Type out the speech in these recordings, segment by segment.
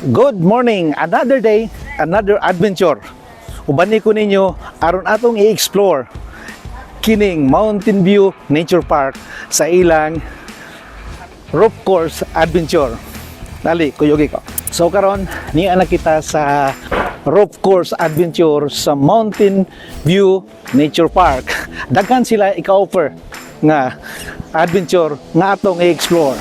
Good morning! Another day, another adventure. Uban ni ko ninyo aron atong i-explore kining Mountain View Nature Park sa ilang rope course adventure. Dali, kuyugi ko. So karon niya na kita sa rope course adventure sa Mountain View Nature Park. Daghan sila ika-offer nga adventure nga atong i-explore.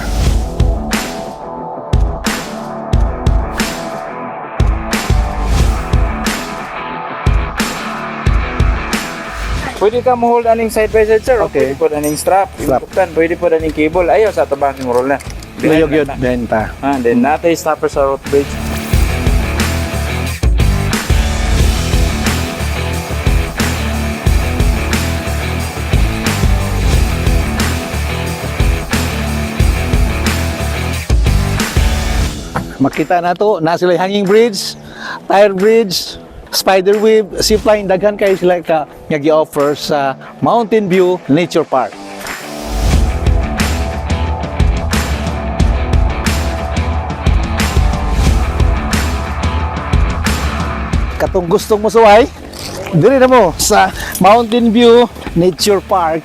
Pwede ka mo hold aning side by side, sir. O Okay. pwede po aning strap. Strap. Important, pwede po aning cable. Ayaw sa tabang yung roll na. Luyog yun, na. benta. Ah, then natay stopper sa road bridge. Makita na to, na sila hanging bridge, tire bridge, spider web, zipline, daghan kayo sila ka nga gi-offer sa Mountain View Nature Park. Katong gustong mosuway, diri na mo sa Mountain View Nature Park.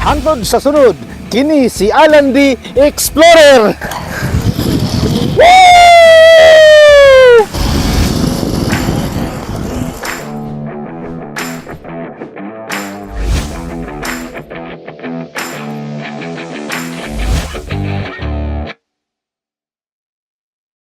Hangtod sa sunod, kini si Alan D. Explorer.